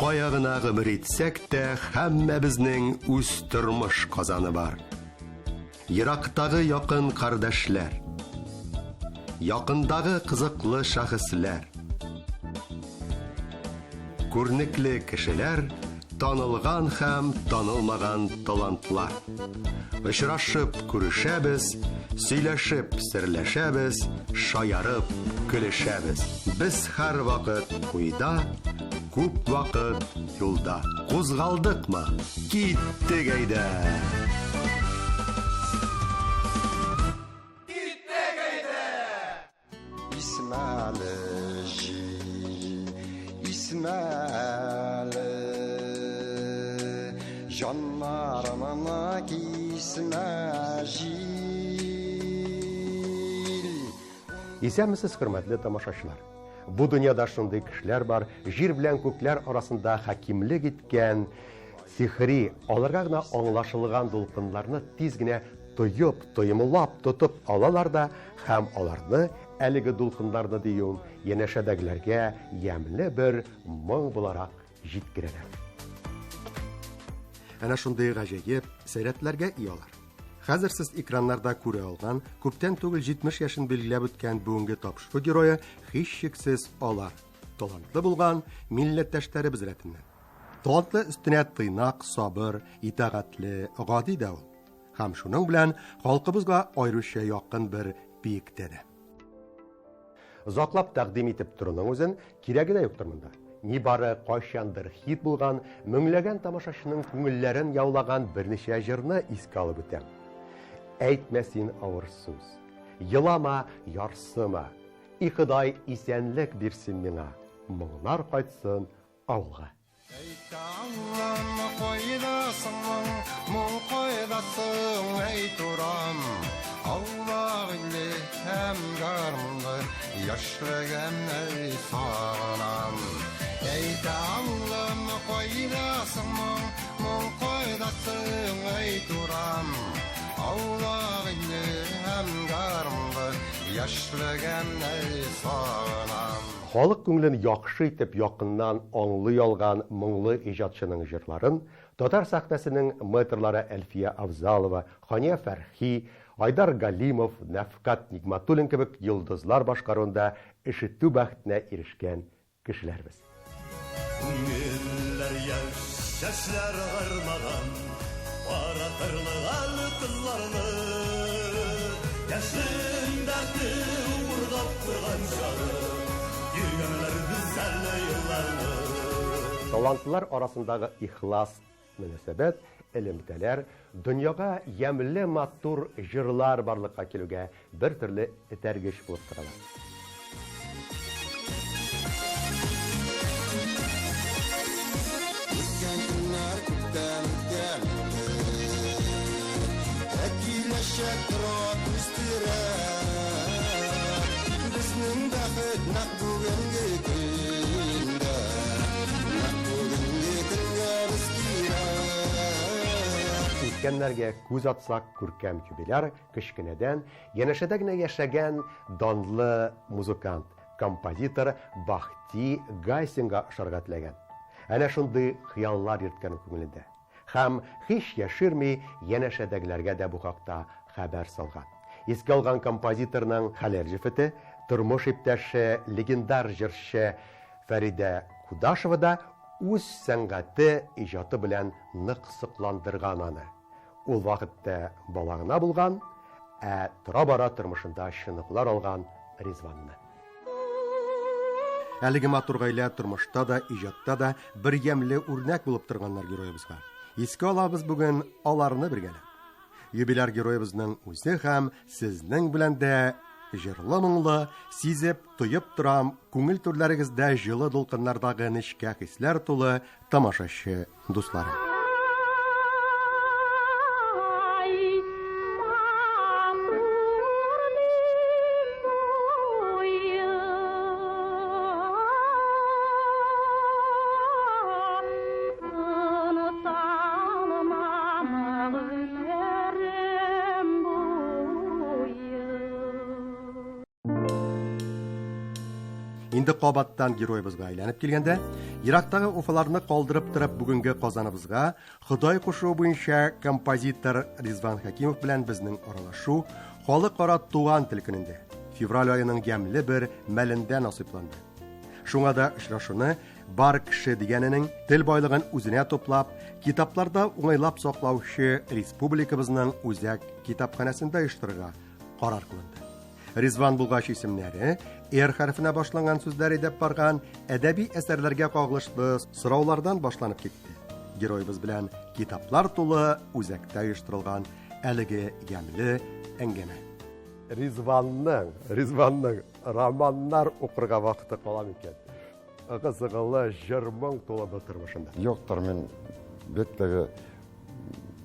Кая гына гомер итсәк тә, һәммәбезнең үз тормыш казаны бар. Ерактагы якын кардәшләр, якындагы кызыклы шәхесләр, күренекле кешеләр, танылган һәм танылмаган талантлар. Очрашып күрешәбез, сөйләшеп серләшәбез, шаярып көлешәбез. Без һәрвакыт уйда, күп вакыт юлда. Кузгалдыкмы? Киттек әйдә! Исмәле җил, исмәле, җаннарымны кисмә җил. Исәнмесез, хөрмәтле тамашачылар. Бу дөньяда шундый кешеләр бар, җир белән күкләр арасында хакимлек иткән сихри, аларга гына аңлашылган дулкыннарны тиз генә тоеп, тоемлап тотып алалар да һәм аларны, әлеге дулкыннарны диюем, янәшәдәгеләргә ямьле бер моң буларак җиткерәләр. Әнә шундый гаҗәеп сәләтләргә ия алар. Хәзер сез экраннарда күрә алган, күптән түгел 70 яшен билгеләп үткән бүгенге тапшыру герое һичшиксез алар. Талантлы булган милләттәшләребез рәтеннән. Талантлы өстенә тыйнак, сабыр, итагатьле, гади дә ул. Һәм шуның белән халкыбызга аеруча якын бер биектә дә. Озаклап тәкъдим итеп торуның үзен кирәге дә юктыр монда. Нибары кайчандыр хит булган, меңләгән тамашачының күңелләрен яулаган берничә җырны искә алып үтәм. Әйтмә син авыр сүз. Елама, ярсыма. И Ходай, исәнлек бирсен миңа. Моңнар кайтсын авылга. Әйт Аллам, кайдасың моң, моң кайдасың, әй турам. Аулак иле һәм гармунлы, яшьлегем әй сагынам. Әйт Аллам, кайдасың моң, моң кайдасың, әй турам. Аулак иле һәм гармунлы, яшьлегем әй сагынам. Халык күңелен яхшы итеп якыннан аңлый алган моңлы иҗатчының җырларын татар сәхнәсенең мэтрлары Әлфия Авзалова, Хания Фәрхи, Айдар Галимов, Нәфкать Нигматуллин кебек йолдызлар башкаруында ишетү бәхетенә ирешкән кешеләрбез. Күңелләр яшь, чәчләр агармаган, Каратырлык кызларны. Яшьлегем дәрте ургап торган чагы, Йөргәннәр без әле елларны. Талантлылар арасындагы ихлас мөнәсәбәт, элемтәләр дөньяга ямьле матур җырлар барлыкка килүгә бер төрле этәргеч булып торалар. Үткән көннәр күптән үткән инде. Ә киләчәк тора күз терәп. Безнең бәхет нәкъ бүгенге көндә. Нәкъ бүгенге көнгә без кирәк. Үткәннәргә күз атсак, күркәм юбиляр кечкенәдән янәшәдә генә яшәгән данлы музыкант, композитор Бахти Гайсинга ошарга теләгән. Әнә шундый хыяллар йөрткән ул күңелендә. Һәм һич яшерми янәшәдәгеләргә дә бу хакта хәбәр салган. Искә алган композиторның хәләл җефете, тормыш иптәше, легендар җырчы Фәридә Кудашева да үз сәнгате, иҗаты белән нык сокландырган аны. Ул вакытта бала гына булган, ә тора-бара тормышында чыныгулар алган Ризванны. Әлеге матур гаилә тормышта да, иҗатта да бер ямьле үрнәк булып торганнар героебызга. Искә алабыз бүген аларны бергәләп. Юбиляр героебызның үзе һәм сезнең белән дә җырлы-моңлы, сизеп, тоеп торам, күңел түрләрегездә җылы дулкыннардагы нечкә хисләр тулы тамашачы дусларым. Инде кабаттан героебызга әйләнеп килгәндә, ерактагы Уфаларны калдырып торып бүгенге Казаныбызга Ходай кушуы буенча композитор Ризван Хәкимов белән безнең аралашу Халыкара туган тел көнендә, февраль аеның ямьле бер мәлендә насыйпланды. Шуңа да очрашуны бар кеше дигәненең тел байлыгын үзенә туплап, китапларда уңайлап саклаучы республикабызның үзәк китапханәсендә оештырырга карар кылынды. Ризван булгач исемнәре Р хәрефенә башланган сүзләр әйдәп барган әдәби әсәрләргә кагылышлы сораулардан башланып китте. Героебыз белән китаплар тулы үзәктә оештырылган әлеге ямьле әңгәмә. Ризванның, Ризванның романнар укырга вакыты кала микән? Ыгы-зыгылы, җыр-моң тулы бу тормышында. Юктыр, мин бик теге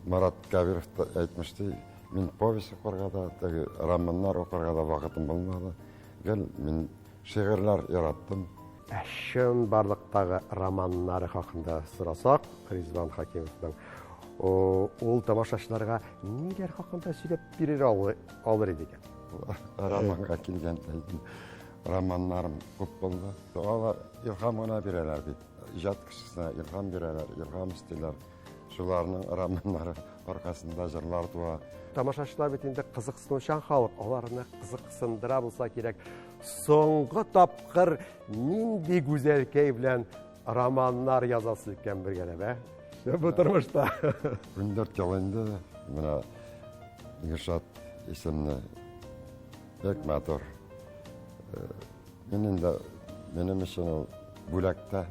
Марат Кәбиров та әйтмешти, мин повесть укырга да, теге романнар укырга да вакытым булмады. Гел мин шигырьләр яраттым. Ә чынбарлыктагы романнары хакында сорасак, Ризван Хакимовның, ул тамашачыларга ниләр хакында сөйләп бирер алыр иде икән? Романга килгәндә, романнарым күп булды. Алар илһам гына бирәләр бит. Иҗат кешесенә илһам бирәләр, илһам өстиләр. Шуларның романнары аркасында җырлар туа. Тамашачылар бит инде кызыксынучан халык, аларны кызыксындыра булса кирәк. Соңгы тапкыр нинди гүзәлкәй белән романнар язасы икән бергәләп, ә? Бу тормышта. 14 ел инде менә Гөлшат исемле бик матур. Мин инде минем өчен ул бүләк тә,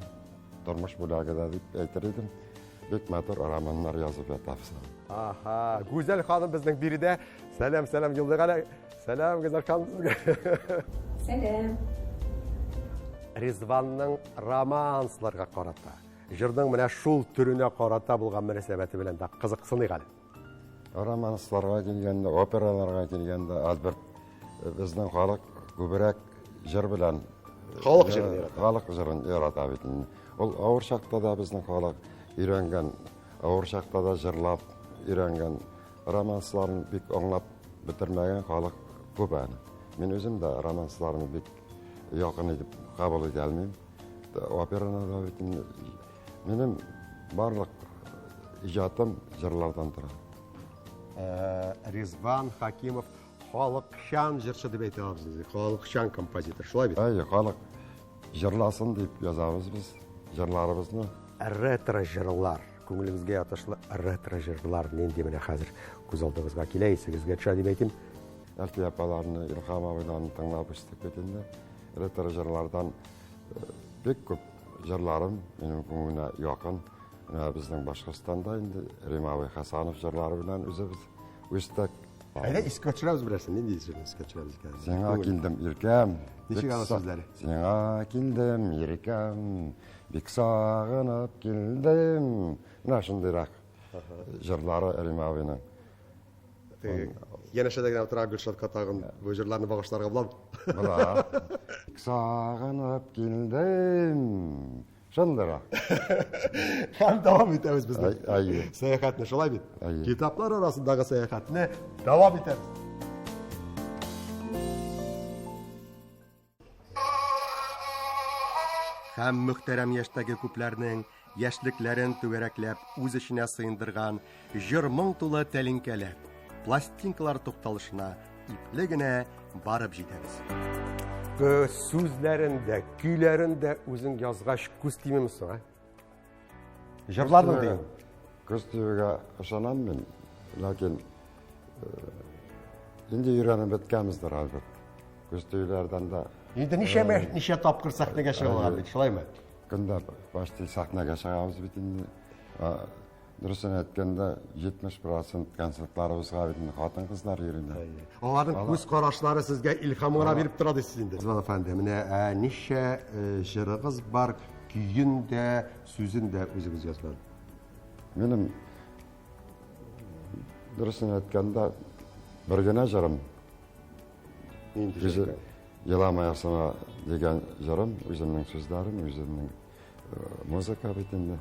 тормыш бүләге дә дип әйтер идем. Бик матур романнар язып ятабыз. Аха, Гүзәл ханым безнең биредә. Сәлам, сәлам, юлдык Сәлам, Гүзәл ханым сезгә. Сәлам. Ризванның романсларга карата, җырның менә шул төренә карата булган мөнәсәбәте белән дә кызыксыныйк әле. Романсларга килгәндә, операларга килгәндә, Альберт, безнең халык күбрәк җыр белән халык җырын ярата. Халык җырын ярата бит инде. Ул авыр чакта да безнең халык өйрәнгән, авыр чакта да җырлап өйрәнгән. Романсларын бик аңлап бетермәгән халык күп әле. Мин үзем дә романсларны бик якын итеп кабул итә алмыйм. Операны да бит инде минем барлык иҗатым җырлардан тора. Ризван Хакимов халыкчан җырчы дип әйтә алабыз инде. Халыкчан композитор, шулай бит? Әйе, халык җырласын дип язабыз без җырларыбызны. Ретро җырлар, күңелегезгә ятышлы ретро җырлар нинди менә хәзер күз алдыгызга килә, исегезгә төшә дип әйтим? Әлфия апаларны, Илһам абыйларны тыңлап үстек бит инде. Ретро җырлардан бик күп җырларым минем күңелемә якын. Менә безнең Башкортстанда инде Рим абый Хасанов җырлары белән үзебез үстек. Әйдә, искә төшерәбез берәрсен. Нинди җырны искә төшерәбез икән? Сиңа килдем, иркәм. Ничек аның сүзләре? Сиңа килдем, иркәм, бик сагынып килдем. Менә шундыйрак җырлары Рим абыйның. Янәшәдә генә утыра Гөлшатка тагын бу җырларны багышларга була. Була. Бик сагынып килдем. Шундыйрак. Һәм дәвам итәбез безнең Әйе. сәяхәтне, шулай бит? Әйе. Китаплар арасындагы сәяхәтне дәвам итәбез. Һәм мөхтәрәм яшьтәге күпләрнең яшьлекләрен түгәрәкләп үз эченә сыендырган җыр-моң тулы тәлинкәләр, пластинкалар тукталышына ипле генә барып җитәбез. Сүзләрен дә, көйләрен дә үзең язгач күз тимиме соң, ә? Җырладың дим. Күз тиюгә ышанам мин, ләкин инде өйрәнеп беткәнбездер, Альберт. Күз тиюләрдән дә. Инде ничә ничә тапкыр сәхнәгә чыгылган бит, шулаймы? Көндә почти сәхнәгә чыгабыз бит инде. Дөресен әйткәндә, 70% концертларыбызга бит инде хатын-кызлар йөриләр. Аларның күз карашлары сезгә илһам гына биреп тора дисез инде. Ризван әфәнде, менә ничә җырыгыз бар, көен дә, сүзен дә үзегез язган? Минем дөресен әйткәндә, бер генә җырым. Нинди җыр? Еламаясыңа дигән җырым, үземнең сүзләрем, үземнең музыка бит инде.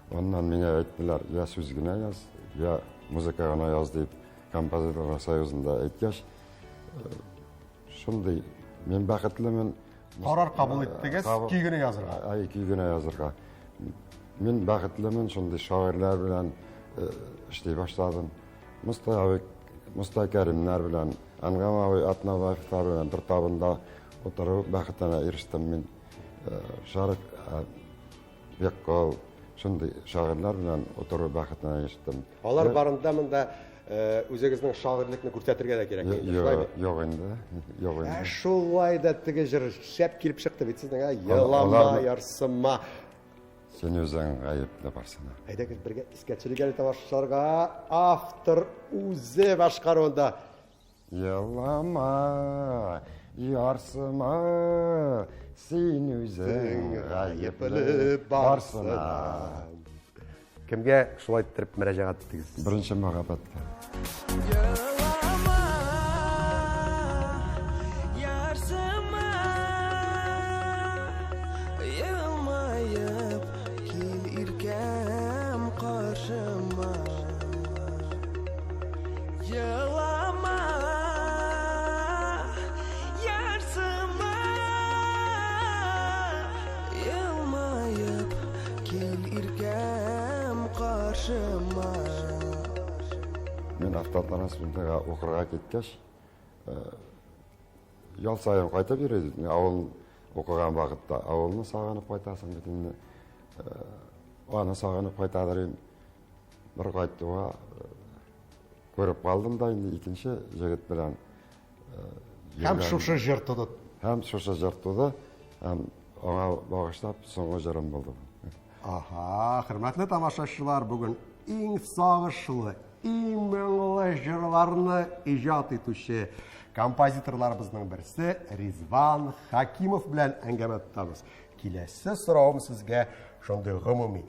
Аннан миңа әйттеләр, я сүз генә яз, я музыка гына яз дип композиторлар союзында әйткәч, шундый мин бәхетлемен. Карар кабул иттегез, көй генә язырга. Әй, көй генә язырга. Мин бәхетлемен, шундый шагыйрьләр белән эшли башладым. Мостай абый, Мостай Кәримнәр белән, Әнгам абый Атнабаевлар белән бер табында утыру бәхетенә ирештем мин. Шарик Беккол, шундый шагыйрьләр белән утыру бәхетенә ирештем. Алар барында монда үзегезнең шагыйрьлекне күрсәтергә дә кирәк инде, шулай бит? Юк инде, юк инде. Ә шулай да теге җыр шәп килеп чыкты бит сезнең, ә? Елама, ярсыма. Син үзең гаепле барсына. Әйдәгез бергә искә төшерик әле тамашачыларга. Автор үзе башкаруында. Елама, ярсыма, син үзең гаепле барсына. Кемгә шулай иттереп мөрәҗәгать иттегез? Беренче мәхәббәткә. Елама, ярсыма, елмаеп кил иркәм каршыма. Елама, ярсыма, елмаеп кил иркәм каршыма. Мин автотранспортка укырга киткәч, ял саен кайтып йөри идек. Авыл укыган вакытта авылны сагынып кайтасың бит инде. Аны сагынып кайтадыр инде. Бер кайтуга күреп калдым да инде икенче җегет белән. Һәм шушы җыр туды. Һәм шушы җыр туды. Һәм аңа багышлап соңгы җырым булды. Аһа, хөрмәтле тамашачылар, бүген иң сагышлы, иң моңлы җырларны иҗат итүче композиторларыбызның берсе Ризван Хакимов белән әңгәмә тотабыз. Киләсе соравым сезгә шундый гомуми.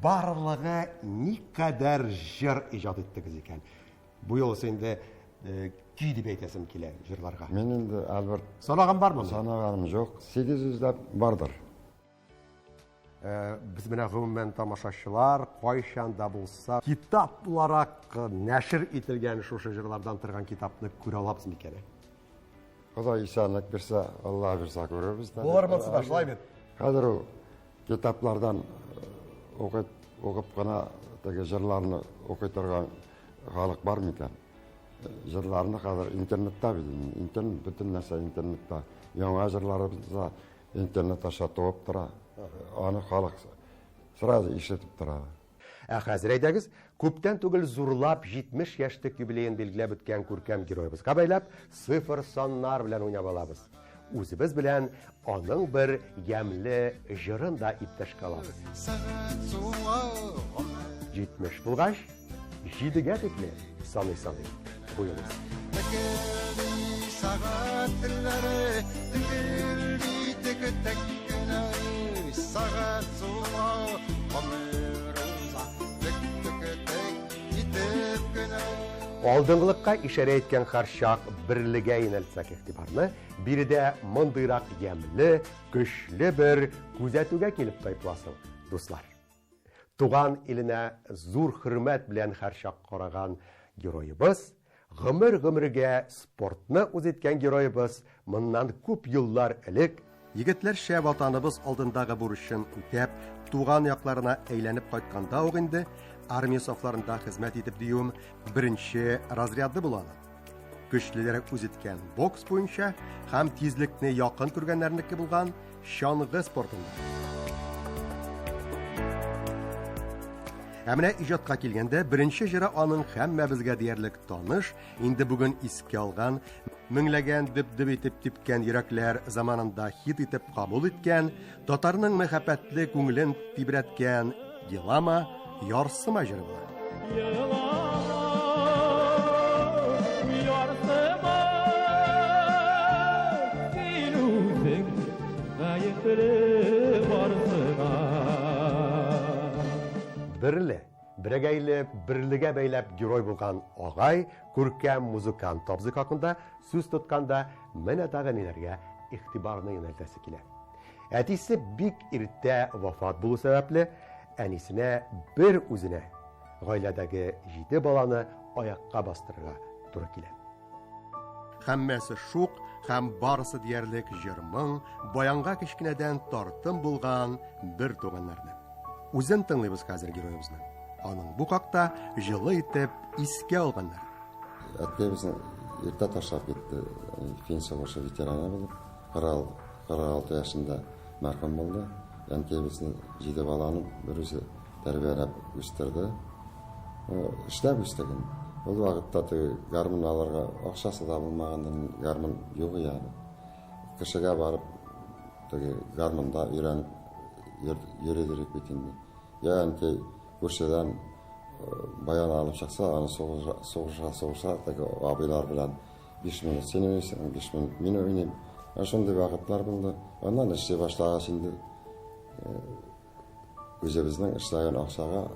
Барлыгы никадәр җыр иҗат иттегез икән? Бу юлысы инде көй дип әйтәсем килә җырларга. Мин инде, Альберт, санаган бармы? Санаганым юк. 800 ләп бардыр. Без менә гомумән тамашачылар кайчан да булса китап буларак нәшер ителгән шушы җырлардан торган китапны күрә алабыз микән? Ходай исәнлек бирсә, Алла бирсә күрербез дә. Булыр монысы да, шулай бит? Хәзер ул китаплардан укып, укып кына теге җырларны укый торган халык бар микән? Җырларны хәзер интернетта бит инде. Интернет, бөтен нәрсә интернетта. Яңа җырларыбыз да интернет аша туып тора. Аны халык сразу ишетеп тора. Ә хәзер әйдәгез, күптән түгел зурлап 70 яшьлек юбилеен билгеләп үткән күркәм героебызга бәйләп цифр саннар белән уйнап алабыз. Үзебез белән аның бер ямьле җырын да иптәшкә алабыз. 70 булгач, 7-гә тикле саный-саный бу юлы. Алдынгылыкка ишарә иткән һәрчак берлегә юнәлтсәк игътибарны, биредә мондыйрак ямьле, көчле бер күзәтүгә килеп тайпыласың, дуслар. Туган иленә зур хөрмәт белән һәрчак караган героебыз, гомер-гомергә спортны үз иткән героебыз моннан күп еллар элек егетләрчә ватаныбыз алдындагы бурычын үтәп, туган якларына әйләнеп кайтканда ук инде армия сафларында хезмәт итеп диюем беренче разряды була. Көчлеләрәк үз иткән бокс буенча һәм тизлекне якын күргәннәрнеке булган чаңгы спортында. Ә менә иҗатка килгәндә беренче җыры аның һәммәбезгә диярлек таныш, инде бүген искә алган, меңләгән дөп-дөп итеп типкән йөрәкләр заманында хит итеп кабул иткән, татарның мәхәббәтле күңелен тибрәткән Елама, ярсыма җыры була. Елама, ярсыма, син үзең гаепле барсыңа. Берле, берәгәйле, берлегә бәйләп герой булган агай, күркәм музыкант абзый хакында сүз тотканда менә тагы ниләргә игътибарны юнәлтәсе килә. Әтисе бик иртә вафат булу сәбәпле, әнисенә бер үзенә гаиләдәге 7 баланы аякка бастырырга туры килә. Һәммәсе шук, Һәм барысы диярлек җыр-моң, баянга кечкенәдән тартым булган бер туганнарны. Үзен тыңлыйбыз хәзер героебызның. Аның бу хакта җылы итеп искә алганнар. Әткәй безне иртә ташлап китте. Фин сугышы ветераны булып, 46 яшендә мәрхүм булды. Әнкәй безне җиде баланы бер үзе тәрбияләп үстерде. Эшләп үстек инде. Ул вакытта теге гармун алырга акчасы да булмагандыр, гармун юк ягъни. Кешегә барып теге гармунда өйрәнеп йөридек бит инде. Я әнкәй күршедән баян алып чыкса, аны сугыша, сугыша, теге абыйлар белән 5 минут син уйныйсың, 5 минут мин уйныйм. Шундый вакытлар булды. Аннан эшли башлагач инде үзебезнең эшләгән акчага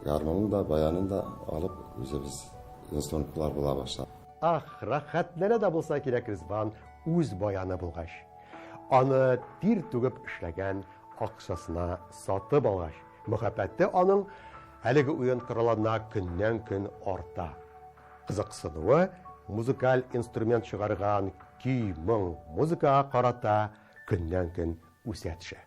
гармунын да, баянын да алып, үзебез инструментлар була башлады. Ах, рәхәтләнә дә булса кирәк Ризван үз баяны булгач. Аны тир түгеп эшләгән акчасына сатып алгач, мәхәббәте аның әлеге уен коралына көннән-көн арта. Кызыксынуы музыкаль инструмент чыгарган көй, моң, музыкага карата көннән-көн үсә төшә.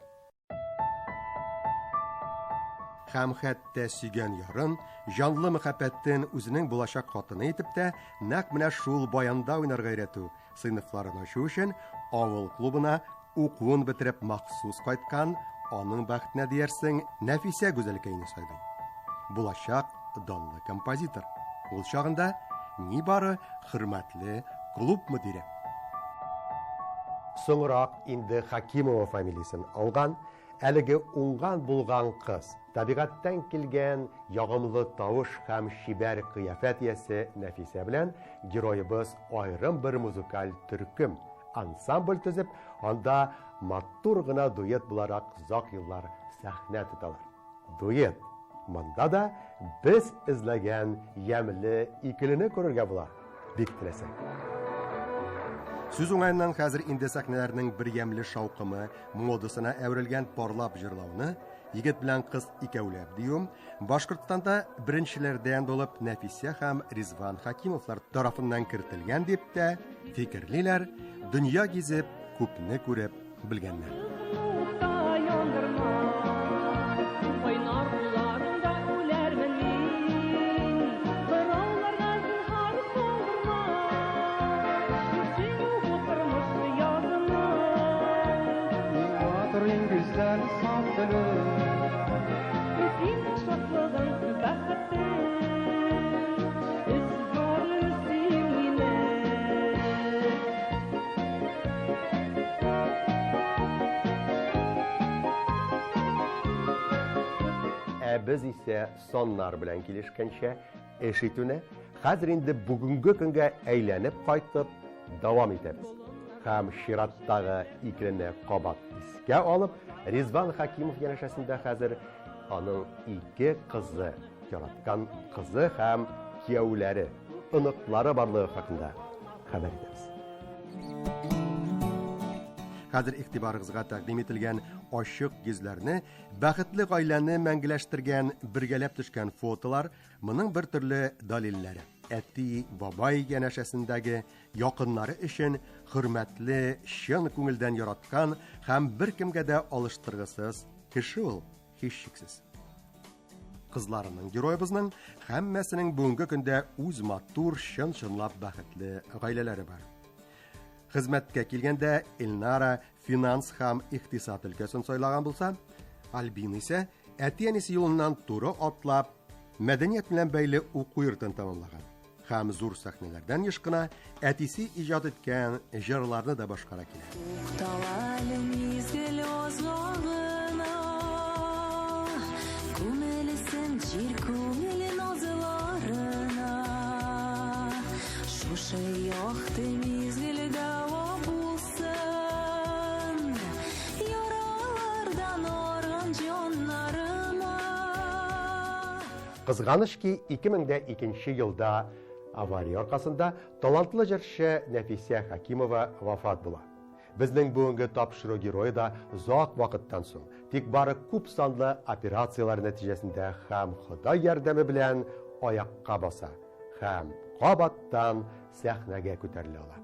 Һәм хәтта сөйгән ярын, җанлы мәхәббәтен үзенең булачак хатыны итеп тә нәкъ менә шул баянда уйнарга өйрәтү сыйныфларын ачу өчен авыл клубына укуын бетереп махсус кайткан, аның бәхетенә диярсең, Нәфисә гүзәлкәйне сайлый. Булачак данлы композитор. Ул чагында нибары хөрмәтле клуб мөдире. Соңрак инде Хакимова фамилиясен алган, әлеге уңган булган кыз, табигатьтән килгән ягымлы тавыш һәм чибәр кыяфәт иясе Нәфисә белән героебыз аерым бер музыкаль төркем, ансамбль төзеп, анда матур гына дуэт буларак озак еллар сәхнә тоталар. Дуэт. Монда да без эзләгән ямьле икелене күрергә була, бик теләсәң. Сүз уңаеннан хәзер инде сәхнәләрнең бер ямьле шаукымы модасына әверелгән парлап җырлауны егет белән кыз икәүләп диюем, Башкортстанда беренчеләрдән булып Нәфисә һәм Ризван Хакимовлар тарафыннан кертелгән дип тә фикерлиләр, дөнья гизеп, күпне күреп белгәннәр. Утта яндырма, кайнар кулларыңда үләрмен мин. Кырауларга зинһар салдырма, син бу тормыш язына. Матур иң гүзәл саф теле. Синең шатлыгың, бәхетең, Өзгән син мине. Ә без исә саннар белән килешкәнчә эш итүне хәзер инде бүгенге көнгә әйләнеп кайтып дәвам итәбез. Һәм чираттагы икелене кабат искә алып, Ризван Хакимов янәшәсендә хәзер аның ике кызы, яраткан кызы һәм кияүләре, оныклары барлыгы хакында хәбәр итәбез. Хәзер игътибарыгызга тәкъдим ителгән ачык йөзләрне, бәхетле гаиләне мәңгеләштергән бергәләп төшкән фотолар моның бер төрле далилләре. Әти, бабай янәшәсендәге якыннары өчен хөрмәтле, чын күңелдән яраткан һәм беркемгә дә алыштыргысыз кеше ул, һичшиксез. Кызларының героебызның һәммәсенең бүгенге көндә үз матур, чын-чынлап бәхетле гаиләләре бар. Хезмәткә килгәндә Эльнара финанс һәм икътисад өлкәсен сайлаган булса, Альбина исә әти-әнисе юлыннан туры атлап, мәдәният белән бәйле уку йортын тәмамлаган. Һәм зур сәхнәләрдән еш кына әтисе иҗат иткән җырларны да башкара килә. Туктала әле мизгел озагына, күңелесен җир күңеле назларына. Шушы якты мизгел дәва булсын, яралардан арган җаннарыма. Кызганыч ки, 2002 елда авария аркасында талантлы җырчы Нәфисә Хакимова вафат була. Безнең бүгенге тапшыру герое да озак вакыттан соң, тик бары күп санлы операцияләр нәтиҗәсендә һәм Ходай ярдәме белән аякка баса һәм кабаттан сәхнәгә күтәрелә ала.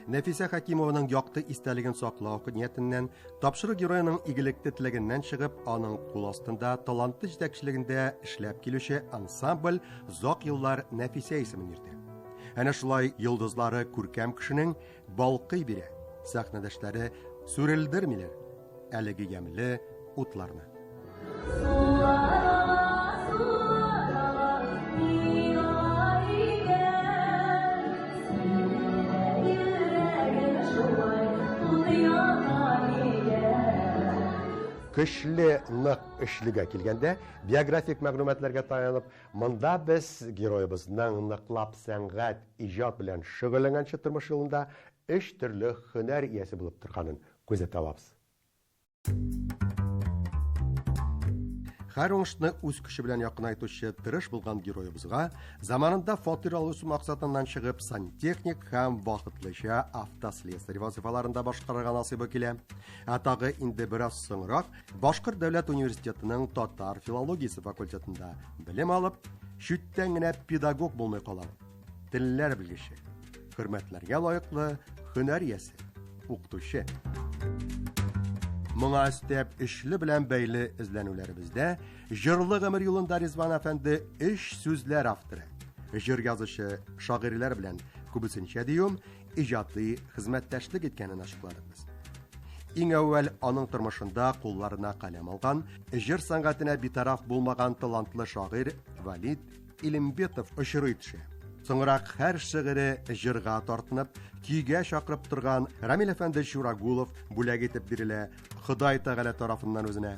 Нәфисә Хәкимованың якты истәлеген саклау ниятеннән, тапшыру героеның игелекле теләгеннән чыгып, аның кул астында талантлы җитәкчелегендә эшләп килүче ансамбль озак еллар Нәфисә исемен йөртә. Әнә шулай йолдызлары күркәм кешенең балкый бирә. Сәхнәдәшләре сүрелдермиләр әлеге ямьле утларны. Көчле, нык эшлегә килгәндә, биографик мәгълүматларга таянып, монда без героебызның ныклап сәнгать, иҗат белән шөгыльләнгәнче тормыш юлында өч төрле һөнәр иясе булып торганын күзәтә алабыз. Һәр уңышны үз көче белән якынайтучы тырыш булган героебызга заманында фатир алу максатыннан чыгып сантехник һәм вакытлыча автослесарь вазифаларын да башкарырга насыйбы килә. Ә тагы инде бераз соңрак Башкорт дәүләт университетының татар филологиясе факультетында белем алып, чүттән генә педагог булмый кала. Телләр белгече, хөрмәтләргә лаеклы һөнәр иясе, укытучы. Моңа өстәп, ишле белән бәйле эзләнүләребездә җырлы гомер юлында Ризван әфәнде өч сүзләр авторы. Җыр язучы шагыйрьләр белән күбесенчә диюм, иҗади хезмәттәшлек иткәнен ачыкладык без. Иң әүвәл аның тормышында кулларына каләм алган, җыр сәнгатенә битараф булмаган талантлы шагыйрь Валид Илембетов очрый төшә. Соңрак һәр шигыре җырга тартынып, көйгә чакырып торган Рамил әфәнде Чурагулов бүләк итеп бирелә Ходай Тәгалә тарафыннан үзенә.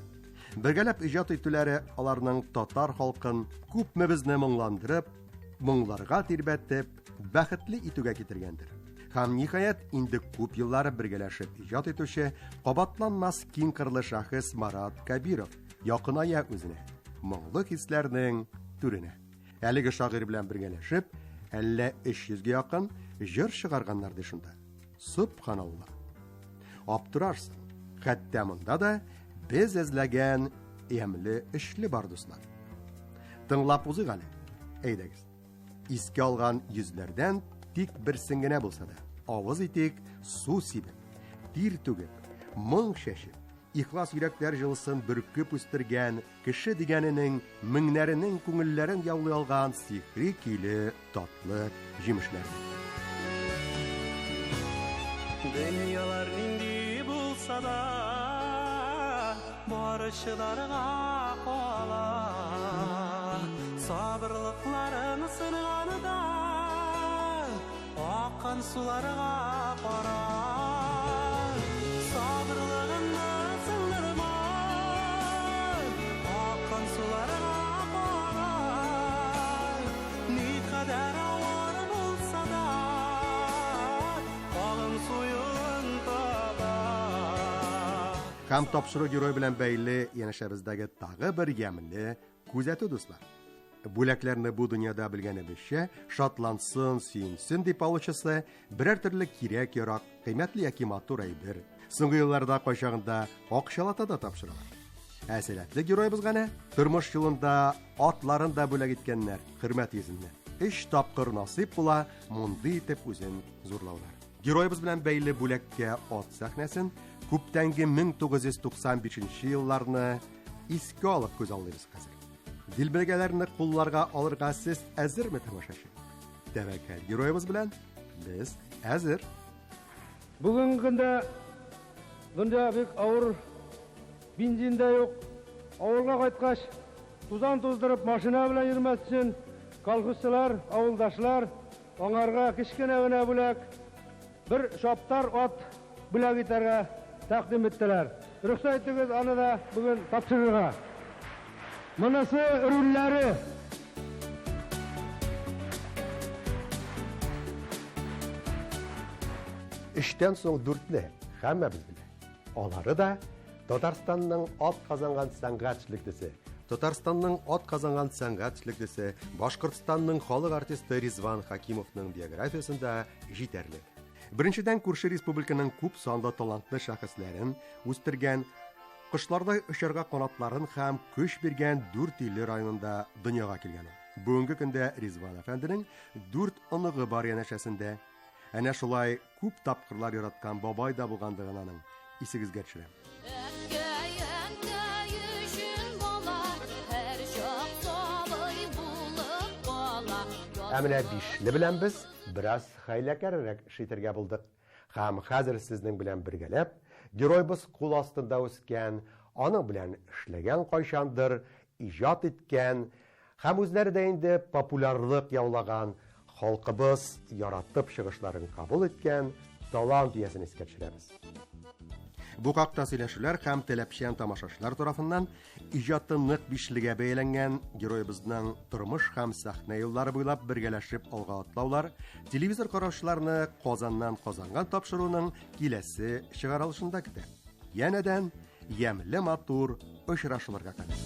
Бергәләп иҗат итүләре аларның татар халкын күпме безне моңландырып, моңларга тирбәтеп, бәхетле итүгә китергәндер. Һәм ниһаять, инде күп еллар бергәләшеп иҗат итүче кабатланмас киң кырлы шәхес Марат Кабиров якыная үзенә, моңлы хисләрнең түренә. Әлеге шагыйрь белән бергәләшеп, әллә 300гә якын җыр чыгарганнар ди шунда. Субханалла. Аптырарсың. Хәтта монда да без эзләгән ямьле эшле бар, дуслар. Тыңлап узыйк әле. Әйдәгез. Искә алган йөзләрдән тик берсен генә булса да, авыз итик, су сибеп, тир түгеп, моң чәчеп, ихлас йөрәкләр җылысын бөркеп үстергән кеше дигәненең меңнәренең күңелләрен яулый алган сихри көйле татлы җимешләрне. Дөньялар нинди булса да, бары чыдарга кала. Сабырлыкларын сынганда, аккан суларга кара. Сабырлыгыңны сындырма, аккан суларга кара. Никадәр авыр булса да, агым суын таба. Һәм тапшыру герой белән бәйле янәшәбездәге тагы бер ямьле күзәтү, дуслар. Бүләкләрне бу дөньяда белгәнебезчә, шатлансын, сөенсен дип алучысы берәр төрле кирәк-ярак, кыйммәтле яки матур әйбер. Соңгы елларда кайчагында акчалата да тапшыралар. Ә сәләтле героебыз гына тормыш юлында атларын да бүләк иткәннәр, хөрмәт йөзеннән. Өч тапкыр насыйп була мондый итеп үзен зурлаулар. Героебыз белән бәйле бүләккә ат сәхнәсен күптәнге 1995 елларны искә алып күз аллыйбыз хәзер. Дилбегәләрне кулларга алырга сез әзерме, тамашачы? Тәвәккәл героебыз белән без әзер. Бүгенге көндә дөнья бик авыр, бензин дә юк. Авылга кайткач, тузан туздырып машина белән йөрмәс өчен колхозчылар, авылдашлар аңарга кечкенә генә бүләк, бер чаптар ат бүләк итәргә тәкъдим иттеләр. Рөхсәт итегез аны да бүген тапшырырга. Монысы рульләре. Өчтән соң дүртне һәммәбез белә. Алары да Татарстанның ат казанган сәнгать эшлеклесе, Татарстанның ат казанган сәнгать эшлеклесе, Башкортстанның халык артисты Ризван Хакимовның биографиясендә җитәрлек. Беренчедән, күрше республиканың күп санлы талантлы шәхесләрен үстергән, кошлардай очарга канатларын һәм көч биргән Дүртөйле районында дөньяга килгән ул. Бүгенге көндә Ризван әфәнденең дүрт оныгы бар янәшәсендә. Әнә шулай күп тапкырлар яраткан бабай да булгандыгын аның исегезгә төшерәм. Әткәй, әнкәй өчен бала һәрчак сабый булып кала. Ә менә бишле белән без бераз хәйләкәррәк эш итәргә булдык. Һәм хәзер сезнең белән бергәләп, геройбыз кул астында үскән, аның белән эшләгән кайчандыр, иҗат иткән һәм үзләре дә инде популярлык яулаган, халкыбыз яратып чыгышларын кабул иткән талант иясен искә төшерәбез. Бу хакта сөйләшүләр һәм таләпчән тамашачылар тарафыннан иҗаты нык бишлегә бәяләнгән героебызның тормыш һәм сәхнә юллары буйлап бергәләшеп алга атлаулар телевизор караучыларны Казаннан Казанга тапшыруның киләсе чыгарылышында көтә. Янәдән ямьле матур очрашуларга кадәр.